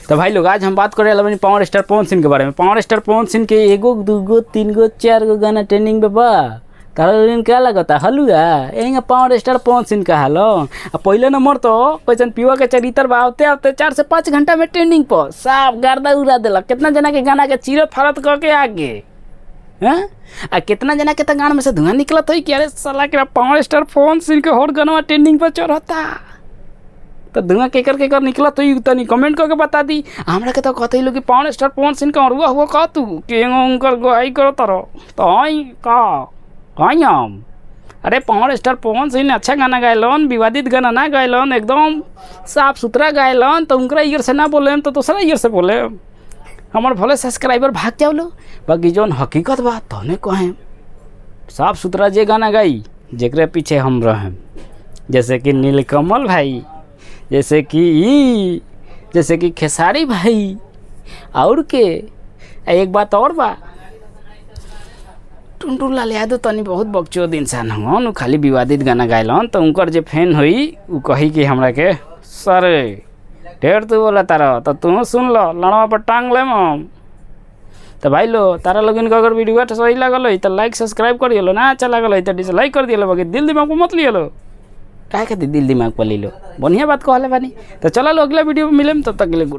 तो भाई लोग, आज हम बात करे वाला बानी पावर स्टार पवन सिंह के बारे में। पावर स्टार पवन सिंह के एगो, दूगो, तीन गो, चार गो गाना ट्रेंडिंग पे बा। तारा लोगन क्या लगता हलुआ एंगा पावर स्टार पवन सिंह का हालो। आ पहले नंबर तो कैसन पिवा के चरित्र बा, आते आते 4 से 5 घंटा में ट्रेंडिंग पर साफ गर्दा उड़ा देलक। कितना जना के गाना के चीरत फारत कह के आगे हैं, आ कितना जना के तो गाना में से धुआं निकलत होई कि अरे साला के पावर स्टार पवन सिंह के हर गाना ट्रेंडिंग पर चढ़ता। तो धुआं केकर केकर निकलत होई, तनी कमेंट करके बता दी हमरा के। तो कहते लोग कि पावर स्टार पवन सिंह के अरुआ हुआ का तू के उनकर गवाही करो तरो तो हई का हई हम। अरे, पावर स्टार पवन सिंह ने अच्छा गाना गायलन, विवादित गाना ना गायलन, एकदम साफ सुथरा गायलन। तो उनकरा ईयर से ना बोले तो दूसरा ईयर से बोले। हमार भले सब्सक्राइबर भाग जाओ लो, बाकी जौन हकीकत बा तौने कहें। साफ सुथरा जे गाना गाई, जेकरे पीछे हम रहें, जैसे कि नीलकमल भाई, जैसे कि ई, जैसे कि खेसारी भाई और के। आ एक बात और बा, टुनटुन लाल यादव तनी बहुत बकचोद इंसान हवन। उ खाली विवादित गाना गायलन, तो उनकर जे फैन होई उ कही कि हमरा के सर ढेर तू बोला तारा, तो तू सुन लो, लड़वा पर टांग लेम हम। तो भाई लो, तारा लोगन के अगर वीडियो सही लागल होई तो लाइक सब्सक्राइब कर दिलो ना, अच्छा लागल होई तो डिसलाइक कर दिलो, बाकी दिल दिमाग पर मत लियो। काहे खातिर दिल दिमाग पर लीलो? बढ़िया बात कहले बानी। तो चलो लो, अगला वीडियो में मिलेम, तब तक के लिए गुड।